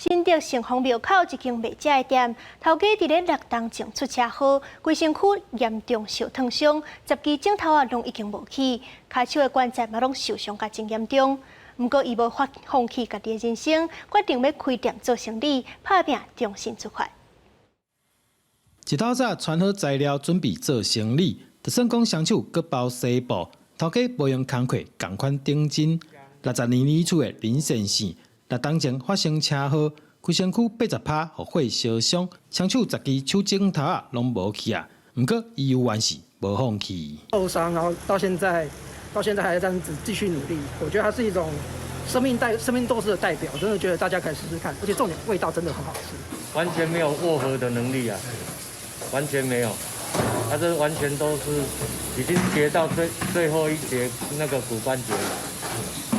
新竹城隍廟口一間袂食的店，頭家佇咧6冬前出車禍，規身軀嚴重受燙傷，10支指頭仔攏已經無去，跤手的關節嘛攏受傷甲真嚴重。毋過伊無法放棄家己的人生，決定欲開店做生理，拍拚重新出發。一透早穿好材料準備做生理，就算講雙手閣包紗布，頭家無用工課仝款頂真。60年年厝的林先生，6冬前發生車禍，規身軀80%予火燒傷，雙手10支手指頭仔攏無去啊。毋過伊猶原是無放棄。受傷，然後到現在，到現在還在這樣子繼續努力。我覺得它是一種生命鬥志的代表，真的覺得大家可以試試看，而且重點味道真的很好吃。完全沒有握合的能力啊，完全沒有，他這完全都是已經截到最後一節那個骨關節了，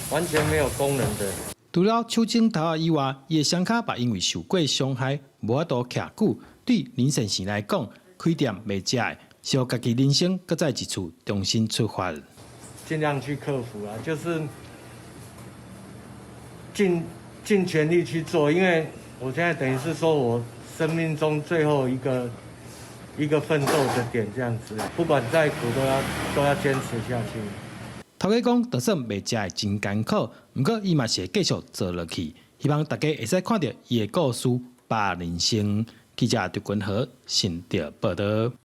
完全沒有功能的。除了手指頭以外，伊的雙跤嘛因為受過傷害，無法度徛久。對林先生來講，開店賣食的，是予家己人生閣再一次重新出發。盡量去克服啊，就是盡全力去做，因為我現在等於是說我生命中最後一個奮鬥的點，這樣子，不管再苦都要堅持下去。頭家講，就算賣食的真艱苦，毋過伊嘛是會繼續做落去。希望大家會使看著伊的故事，把人生。記者劉君和新竹報導。